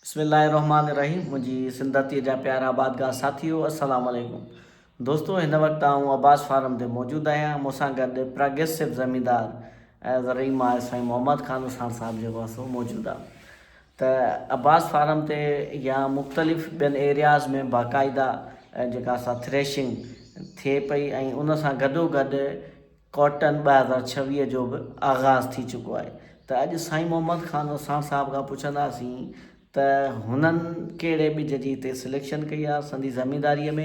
بسم الله الرحمٰن الرحيم منهنجي سنڌتيء جا پيارا آبادگار ساٿيو السلام عليڪم دوستو هن وقت آئون عباس فارم تي موجود آهيان مون سان گڏ پراگريسو زميندار ۽ زرعي ماهر سائين محمد خان وساڻ صاحب جيڪو آهي سو موجود آهي ته عباس فارم تي يا مختلف ٻين ايرياز ۾ باقاعده جيڪا سا ٿريشنگ ٿئي پئي ۽ ان سان گڏو گڏ ڪاٽن 2026 جو به آغاز ٿي چڪو آهي ته اڄ سائين محمد خان وساڻ صاحب کان پڇنداسين ته هنن ڪهڙي ٻج جي هتي سليڪشن ڪئي آهي سندي زمينداري ۾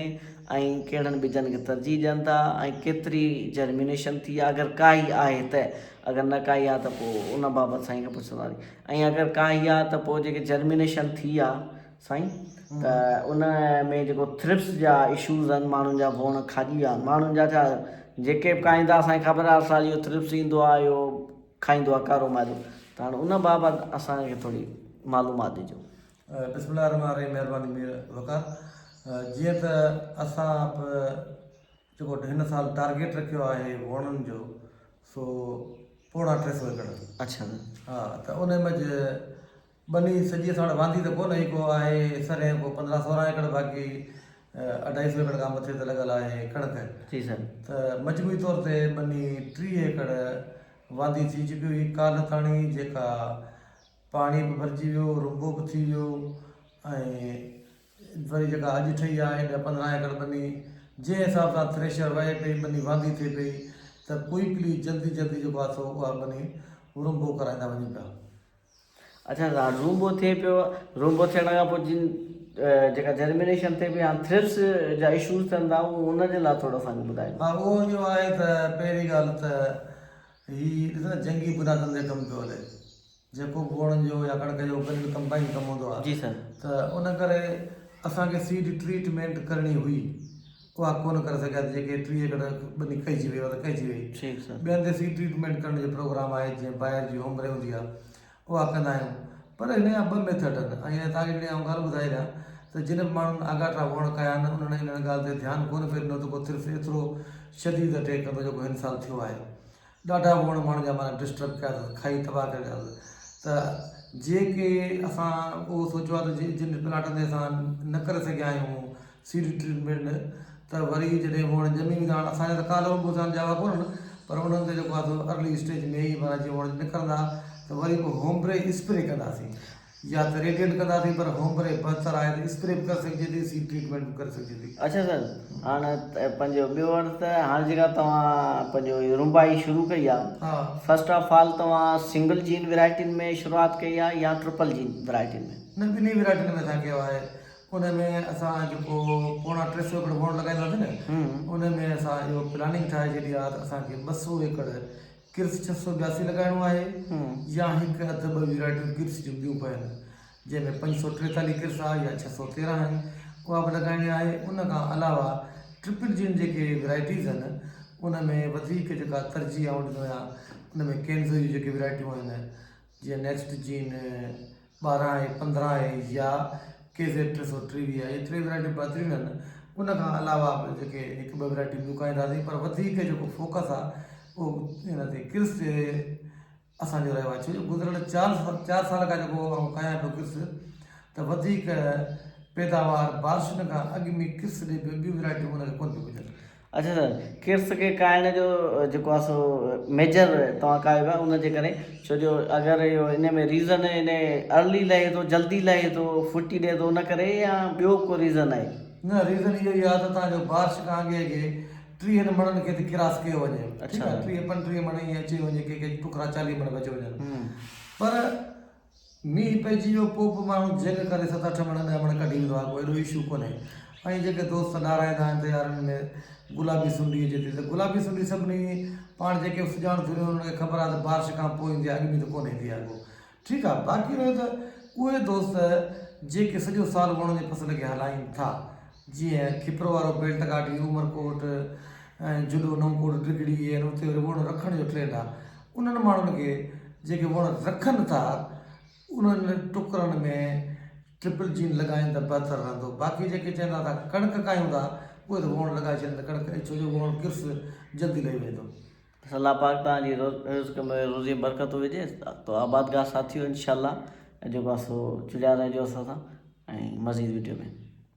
۽ ڪهڙن ٻجن کي ترجيح ڏين ٿا ۽ ڪيتري جرمينيشن ٿي آهي اگر ڪائي آهي ته اگر نه ڪائي آهي ته پوء ان بابت سائين کان پڇنداسين ۽ اگر ڪائي آهي ته پوء جيڪي جرمينيشن ٿي آهي سائين ته ان ۾ جيڪو ٿرپس جا اشوز آهن ماڻهن جا ووڻ کاڄي ويا آهن ماڻهن جا ڇا جيڪي به کائيندا اسان کي خبر آهي هر سال اهو ٿرپس ايندو آهي اهو کائيندو آهي ڪارو مائلو ته هاڻي ان بابت اسان کي ٿوري معلومات ڏجو. بسم الله الرحمن الرحيم مهرباني مير وقار جيئن ته اسان به جيڪو هن سال ٽارگيٽ رکيو آهي ووڻن جو سو پوڻا ٽي سو ايڪڙ اڇا ها ته ان منجهه ٻني سڄي اسان وٽ واندي ته ڪونه هئي ڪو آهي سرهين ڪو پندرهن سورهن ايڪڙ باقي اڍائي سو ايڪڙ کان مٿي ته لڳل آهي ڪڻڪ جي سر. ته مجموعي طور تي ٻني 30 ايڪڙ واندي ٿي چڪي هئي ڪالهه تاڻي جيڪا پاڻي به ڀرجي ويو رنبو به ٿي ويو ۽ وري جيڪا اڄ ٺهي آهي ڏهه 15 ايڪڙ ٻني جنهن حساب سان ٿريشر وهي پئي ٻني واندي ٿئي پئي ته ڪوئڪلي جلدي جلدي جيڪو آهي سو اها ٻني رنبو ڪرائيندا وڃون پيا. اڇا هاڻ رونبو ٿئي پيو رونبو ٿيڻ کان پوء جن جيڪا جرمينيشن ٿئي پئي هاڻ ٿرپس جا اشوز ٿين ٿا اهو ان جي لاء ٿورو اسان کي ٻڌايو. ها اهو اهو آهي ته پهرين ڳالهه ته هي ڏس نه جنگي بنيادن تي ڪم پيو هلي جيڪو به ووڻن جو يا ڪڻڪ جو گڏيل ڪمبائن ڪم هوندو آهي جي سر. ته ان ڪري اسان کي سيڊ ٽريٽمينٽ ڪرڻي هئي اها ڪونه ڪري سگهيا ته جيڪي 30 ايڪڙ ٻني کئجي وئي اها ته کئجي وئي. ٺيڪ سر. ٻين تي سيڊ ٽريٽمينٽ ڪرڻ جو پروگرام آهي جيئن بائر جي هومري هوندي آهي اها ڪندا آهيون پر هن جا ٻه ميٿڊ آهن ۽ توهان کي هڪڙي آئون ڳالهه ٻڌائي ڏيان ته جن به ماڻهن آڳاٽا ووڻ ڪيا آهن انهن ان ڳالهه تي ڌيان ڪونه پئي ڏنو ته ڪو صرف ايترو شديد اٽيڪ ڪندو جيڪو هن سال ٿيو آهي ڏاڍا ووڻ ماڻهن جا معنيٰ ڊسٽرب ڪيا اٿس کائي تباهه ڪري ڇڏيا اٿس ته جيڪي اسان اهو سوچيو آهي ته جن پلاٽن تي اسان نه ڪري سگهيا آهيون سيڊ ٽريٽمينٽ ته وري جڏهن ووڻ ڄمي ويندا هاڻ اسان جا ته ڪالهه به ٻڌان ڄاوا ڪونهن پر انهن تي جيڪو آهي سو ارلي اسٽيج ۾ ئي معنيٰ جيئن ووڻ نڪرندا ته وري پوء هومبري اسپري ڪنداسين يا ته ريڊينٽ ڪنداسين پر هومبري بهتر آهي ته اسپري به ڪري سگهجي ٿي سيڊ ٽريٽمينٽ به ڪري سگهجي ٿي. اڇا سر هاڻ پنهنجو ٻيو عرض ته هاڻ جيڪا توهان پنهنجو رنبائي شروع ڪئي آهي فرسٽ آف آل توهان سنگل جين ورائٽين ۾ شروعات ڪئي آهي يا ٽرپل جين ورائٽين ۾؟ نه ٻنهي ورائٽين ۾ اسان ڪيو آهي ان ۾ اسان جيڪو پوڻا ٽي سو ايڪڙ ووڻ لڳائينداسين نه ان ۾ اسان اهو پلاننگ ٺاهي ڇڏي آهي ته اسان کي ٻه سو ايڪڙ ڪرس 682 لڳائڻو آهي يا هڪ اڌ ٻه ويرائٽيون ڪرس جون ٻيون پين جنهن ۾ 543 ڪرس آهي يا 613 آهن اها به لڳائڻي آهي ان کان علاوه ٽرپل جين جيڪي ويرائٽيز آهن ان ۾ وڌيڪ جيڪا ترجيح آئون ڏيندو آهيان ان ۾ ڪينزو جون جيڪي ويرائٽيون آهن جيئن نيڪسٽ جين 12 آهي 15 آهي يا ڪي زيڊ 323 آهي اهي ٽي ورائٽيون بهترين آهن ان کان علاوه به جيڪي هڪ ٻه ورائٽيون ٻيون کائينداسين پر وڌيڪ جيڪو فوڪس آهي اهو ان تي ڪرس تي اسان جو رهيو آهي ڇو جو گذريل چار سال کان جيڪو آئون کايان پيو ڪرس ته وڌيڪ پيداوار بارشن کان اڳ ۾ ڪرس ڏي پيو ٻيون ورائٽيون ان کي ڪونه پيون پڄن. اڇا سر ڪرس کي کائڻ جو جيڪو آهي سو ميجر توهان کايو پيا ان جي ڪري ڇو جو اگر اهو ان ۾ ريزن ان ارلي لهي ٿو جلدي لهي ٿو ڦٽي ڏي ٿو ان ڪري يا ٻيو ڪو ريزن آهي. نه ريزن اهو ئي آهي ته توهان جو بارش کان اڳي اڳي ٽيهن مڻن کي ته ڪراس ڪيو وڃي ٺيڪ آهي ٽيهه پنٽيهه مڻ ائين اچي وڃي ڪي ڪي ٽڪرا چاليهه مڻ به اچي وڃن پر مينهن پئجي ويو پوء به ماڻهو جهڳ ڪري ست اٺ مڻ ڏهه مڻ ڪڍي ويندو آهي ڪو ايڏو اشو ڪونهي ۽ جيڪي دوست ڏارائيندا آهن ته يار ان ۾ گلابي سنڊي اچي ٿي ته گلابي سنڊي سڀني پاڻ جيڪي به سڄاڻ ڌريون آهن انهن کي خبر آهي ته بارش کان پوء ايندي آهي اڳ ۾ ته ڪونه ايندي آهي ڪو ٺيڪ آهي باقي رهيو ته اهي دوست جيڪي سڄو سال وڻ جي فصل کي هلائين ٿا جيئن کپرو وارو بيلٽ گاڏي عمرڪوٽ ۽ جهڏو نئون ڪوٽ ڊگهڙي اهي آهن اتي وري وڻ رکڻ جو ٽرينڊ آهي انهن ماڻهن کي جيڪي وڻ رکن ٿا انهن ٽڪرن ۾ ٽرپل جين لڳائين ته بهتر رهندو باقي جيڪي چون ٿا ته ڪڻڪ ڪاهيون ٿا اهي ته ووڻ لڳائي ڇڏين ته ڪڻڪ ڇو جو ووڻ ڪرس جلدي لهي ويندو. بس الله پاڪ توهان جي رزق ۾ روزي ۾ برڪتون وجهي تو آبادگار ساٿيو انشاء الله. جيڪو آهي سو جڙيا رهجو اسان سان ۽ مزيد وڊيو ۾.